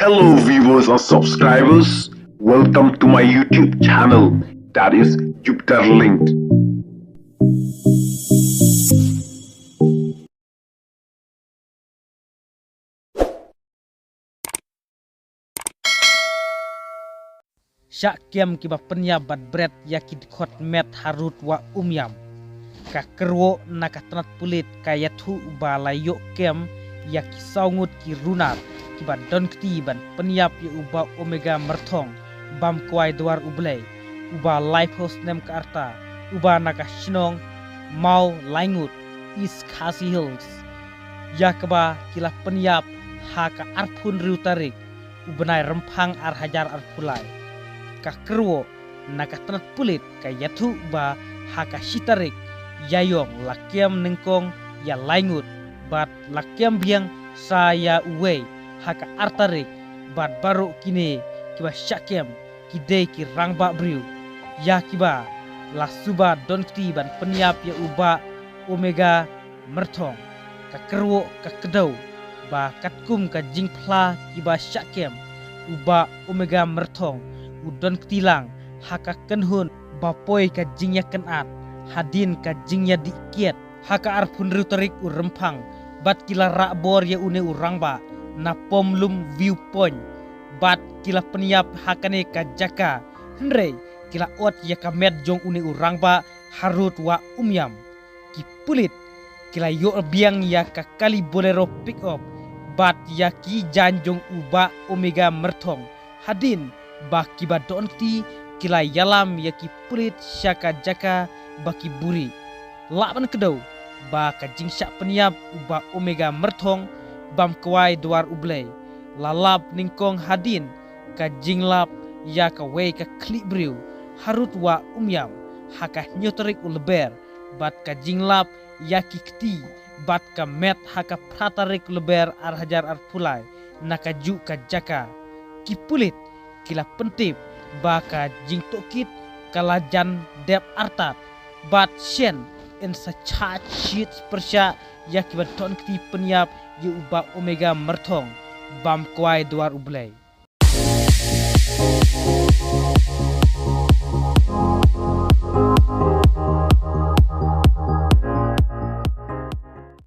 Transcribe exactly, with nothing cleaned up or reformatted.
Hello viewers and subscribers, welcome to my YouTube channel, that is Jupiter Linked. Shah kem kiba pynïap bad bret ïa ki dkhot met harud Wah Umiam. Ka kyrwoh na ka tnat pulit ka ïathuh ba la ïoh kem ïa ki saw ngut ki runar kiba don kti ban pynïap ïa u Bah Omega Myrthong, bam kwai Dwar U Blei, uba laiphew snem ka rta, uba na ka shnong Mawlaingut, East Khasi Hills, ïa kaba ki la pynïap ha ka arphew hynriew tarik u bnai Rymphang ar hajar arphew lai. Ka kyrwoh na ka tnat pulit ka ïathuh ba ha ka shi tarik Ïaïong la kem nyngkong ïa lai ngut, bad la kem biang sa ïa uwei ha ka ar tarik, bad baroh kine kiba shah kem ki dei ki rangbah briew ïa kiba la suba don kti ban pynïap ïa u Bah Omega Myrthong. Ka kyrwoh ka kdew ba katkum ka jingphla kiba shah kem, u Bah Omega Myrthong u don kti lang ha ka kynhun ba poi ka jingïakynad hadien ka jingïadih kiad ha ka arphew hynriew tarik u Rymphang, bad ki la rah bor ïa une u rangbah na Pomlum View Point, bad ki la pynïap ha kane ka jaka, hynrei ki la ot ïa ka met jong une u rangbah harud Wah Umiam. Ki pulit ki la ïoh biang ïa ka kali Bolero pickup bad ïa ki jaiñ jong u Bah Omega Myrthong, hadien ba kiba don kti ki la ïalam ïa ki pulit sha ka jaka ba ki buhrieh. Lah ban kdew ba ka jingshah pynïap u Bah Omega Myrthong, bam kwai Dwar U Blei, la lap nyngkong hadien ka jinglap ïa kawei ka khlieh briew harud Wah Umiam ha ka hynñiew tarik u Lber, bad ka jinglap ïa ki kti bad ka met ha ka phra tarik u Lber ar hajar arphew lai na kajuh ka jaka. Ki pulit ki la pyntip ba ka jingtohkit ka la jan dep artat, bad shen yn sa shah shit pyrshah ïa kiba don kti pynïap ïa u Bah Omega Myrthong, bam kwai Dwar U Blei.